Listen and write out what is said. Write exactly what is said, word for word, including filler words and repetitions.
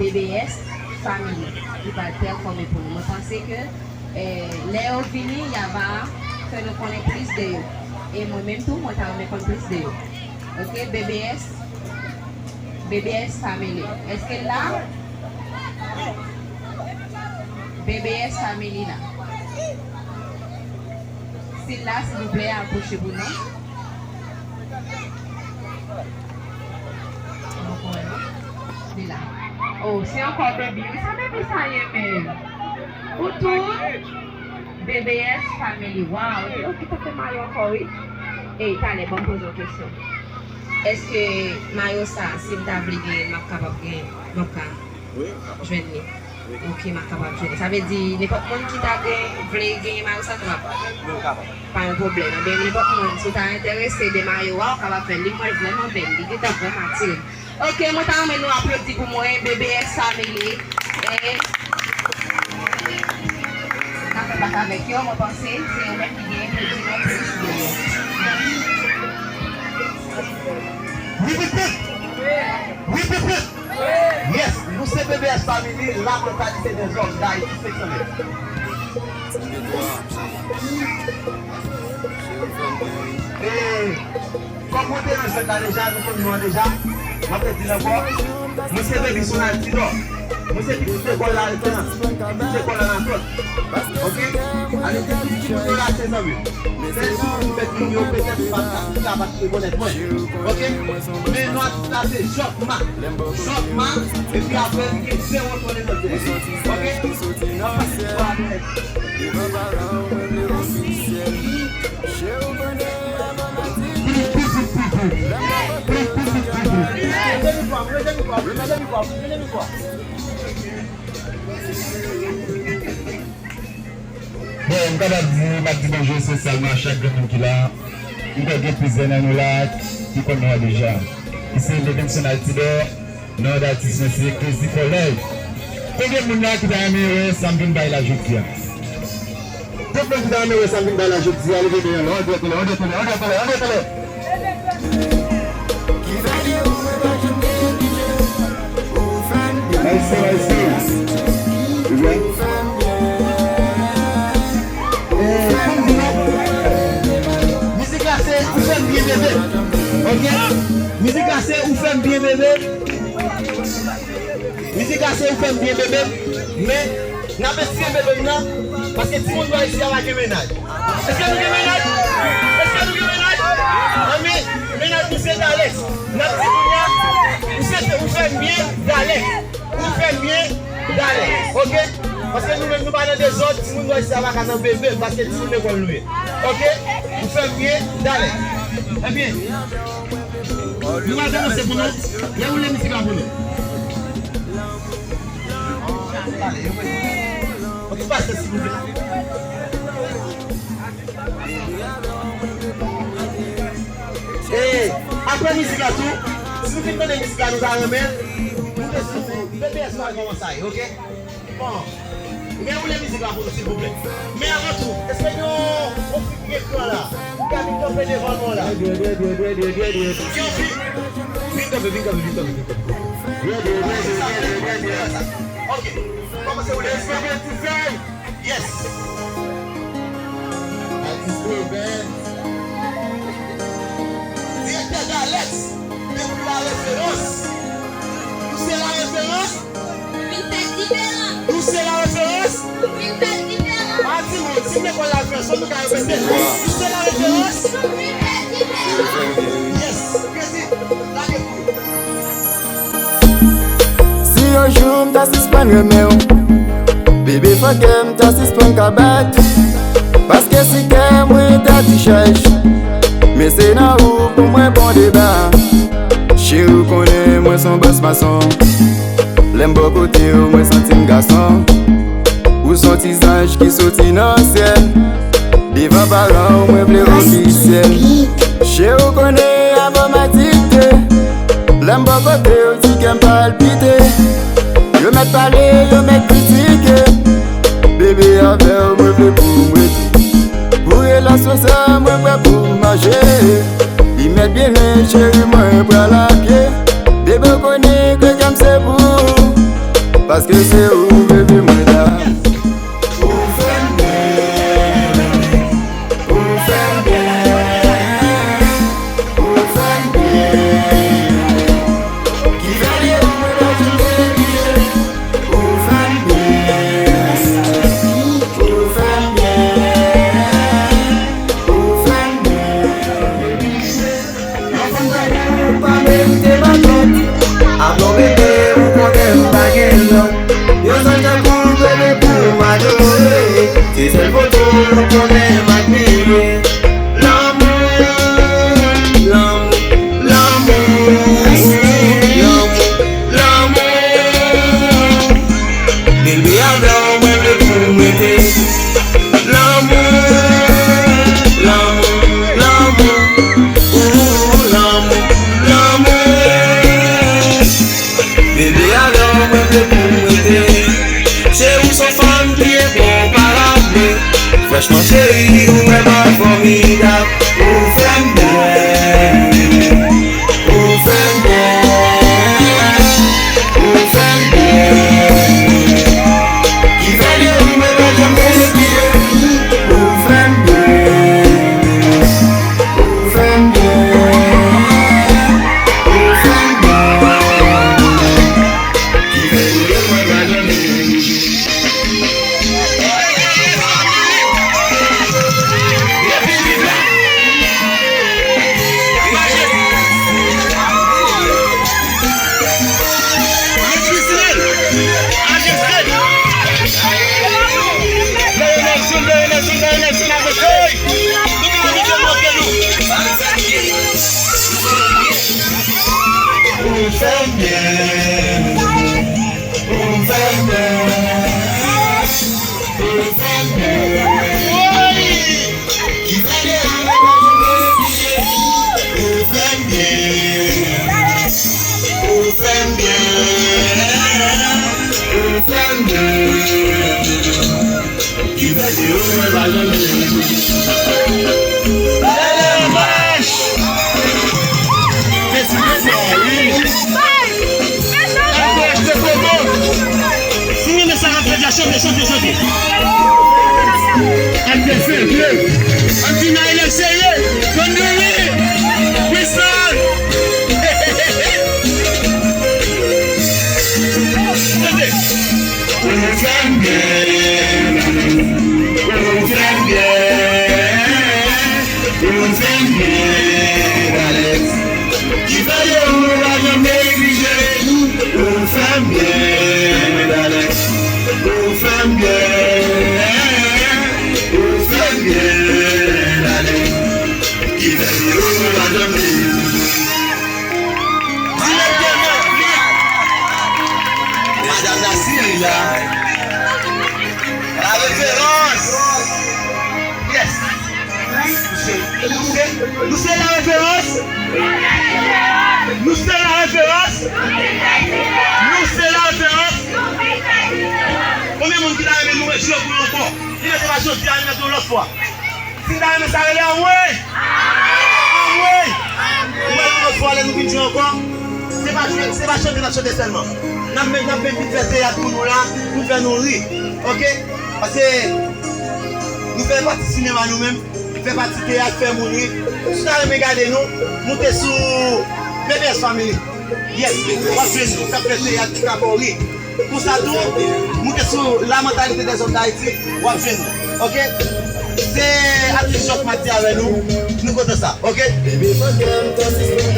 B B S Family ki pral pèfòme pou nou. Mwen panse ke, eh, lè yo vini, y a va fè nou konnen plis de yo. E mwen menm tou, mwen ta renmen konn plis de yo. Ok, B B S, B B S Family. Èske l la? B B S Family la. Si l la, silvouplè, apwoche pou nou. Li la. Oh, se ankò Baby. Wi, sa Baby sa ye menm? Ou tou? B B S Family. Wow. Yo ki t ap fè mayo ankò, wi. Ey, talè, ban m poze w kesyon. Èske mayo sa, si m ta vle genyen l, m ap kapab genyen? M ap ka jwenn li? Ok, m ap kapab jwenn li. Sa vle di, nenpòt moun ki ta gen, vle genyen mayo sa, kapab? Pa yon pwoblèm. Ebyen, nenpòt moun, si w ta enterese de mayo a, w kapab fè l. Li mwen vrèman bèl. Li gentan vrèman atire m. Ok, mwen ta renmen nou aplodi pou mwen, B B S Family. E n ap fè bak avèk yo, mwen panse se yo menm ki gen pou di nou plis de yo. Wi, pipit! Wi, pipit! Yes, nou se B B S Family, la mentalité des hommes d'Haïti, senk san mèt. E, kòm mwen te nan jwèt la deja, nou konn nou an deja. M ap redi l ankò. Mwen se Baby Sonal Tidor. Mwen se pitit lekòl la referans. Pitit lekòl la nan sòt. Ok? Ale di tout timoun yo la se zanmi m. Sèl si m fè moun yo petèt pa ta, ki ka pa t rekonèt mwen. Ok? Men non atis la se Jòkma. Jòkma, epi apre li gen zewo twa de lòt. Ok? N ap pase pou apre. Bon, m kapab di, m ap di bonjou espesyalman a chak grenn moun ki la. M kwè gen plizyè nan nou la ki konn nou an deja. Li se Levenson Altidor, non d'atis mwen se Crazy for Life. Konbyen moun la ki ta renmen wè sa m vin bay la jodi a? Tout moun ki ta renmen wè sa m vin bay la jodi a, leve men yo, an dwèt anlè, an dwèt anlè, an dwèt anlè, an dwèt anlè. Nice, nice, nice. Mizik la se ou fè m byen bebe. Ok? Mizik la se ou fè m byen bebe. Mizik la se ou fè m byen bebe. Men, n ap estire bebe m nan, paske timoun nou ayisyen pa gen mennaj. Èske nou gen mennaj? Èske nou gen mennaj? Anben, mennaj nou se Dalex. N ap di kounye a, ou se, ou fè m byen, Dalex. Ou fè m byen, Dalex. Ok? Paske nou menm nou pa nan dezòd, timoun nou ayisyen pa ka nan bebe, paske timoun lekòl nou ye. Ok? Ou fè m byen, Dalex. Ebyen, nou va danse pou nou. Dewoule mizik la pou nou. Yon ti pastè, silvouplè. E, apre mizik la tou, si nou fin tande mizik la, nou ta renmen moute sou B B S la, kòman sa ye, ok? Bon. Dewoule mizik la pou nou, silvouplè. Men avan tou, èske gen yon, yon fi ki gen kran la? Ou ka vin kanpe devan nou la. Gen yon fi? Vin kanpe, vin kanpe, vin kanpe, vin kanpe. Ok. Kòmanse woule. Yes. Atis Provens. Direktè Dalex, men nou la referans. Nou se la referans. Vin fè diferan. Nou se la referans. Vin fè diferan. Pa di non, si m lekòl la referans, fò nou ka repete. Nou se la referans. Vin fè diferan. Yes. Crazy. Lage pou yo. Si yon jou m ta sispann renmen w, bebe, fò kè m ta sispann ka bat. Paske si kè mwen ta ti chaj, men se nan ou pou mwen pran deba. Cheri, ou konnen mwen se yon bòs mason. Lè m bò kote w, mwen santi m gason. Ou se yon ti zanj ki soti nan syèl. Devan paran w, mwen vle ofisyèl. Cheri, ou konnen avan m adikte. Lè m bò kote w, ti kè m palpite. Yo mèt pale, yo mèt kritike. Bebe, avè w, mwen vle pou m rete. Pou relasyon sa, mwen prè pou m mache. Li mèt byen lwen, cheri, mwen pral a pye. Bebe, ou konnen ke kè m se pou ou. Se ou, baby, mwen la. Ou fè m byen, ou fè m byen, ou fè m byen. Ki fè de ou mwen pa janm neglije. Ou fè m byen, ou fè m byen, ou fè m byen. Yon fanm tankou w pa merite matant. Atò bebe, ou konnen m pa gen lòt. Yon zanj tankou w bebe pou m adore. Se sèl foto w konnen m admire. Lanmou, lanmou, lanmou, lanmou, lanmou. Bebe, avè w mwen vle pou m rete. Lanmou, lanmou, lanmou, ooh, lanmou, lanmou. Bebe, avè w mwen vle pou m rete. Cheri, w se yon fanm ki enkonparab. Franchman, cheri, ou vrèman fòmidab. Ou fè m byen. Ou fè m byen, ou fè m byen. Ki fè de ou mwen pa janm neglije. Ou fè m byen, ou fè m byen, ou fè m byen. Ki fè de ou mwen pa janm neglije. Ou fè m byen, ou fè m byen. Ou fè m byen. Ki fè de ou mwen pa janm neglije. Ou fè m byen. Ou fè m byen. Ou fè m byen. Ki fè de ou mwen pa janm neglije. Lè lè mach. Mèsi, mèsi, wi. Al achte foto. Si w renmen sa k ap fèt la, chante, chante, chante. Ak de serye. Antina e lè serye. Tande wi. Winston. Chante. Ou fè m byen. Ou fè m byen. Ou fè m byen, Alex. Ki fè de ou mwen pa janm neglije. Ou fè m byen, Alex. Ou fè m byen. Ou fè m byen, Alex. Ki fè de ou mwen pa janm neglije. Dirèkteman, madanm Nasirya. La référence. Yes. Nou se, nou se la référence. Nou se la référence. Nou se la référence. Konbyen moun ki ta renmen nou rejwi pou nou ankò? Li mete pa jodi a, li mete yon lòt fwa. Si n ta renmen sa, rele anmwey. Anmwey. Ou wè, yon lòt fwa, lè nou vin jwe ankò, se pa jwe, se pa chante n ap chante sèlman. N ap menm, n ap menm vin fè teyat pou nou la, pou fè nou ri. Oke? Paske nou fè pati sinema nou menm, fè pati teyat, fè moun ri. Si w ta renmen gade nou, moute sou B B S Family. Yes, w ap jwenn nou k ap fè teyat, k ap fè w ri. Konsa tou, moute sou La Mentalité des Hommes d'Haïti, w ap jwenn nou. Oke? Se Atis Jòf Mati avè nou, nou kontan sa. Oke? Bebe fè kè m ta sispann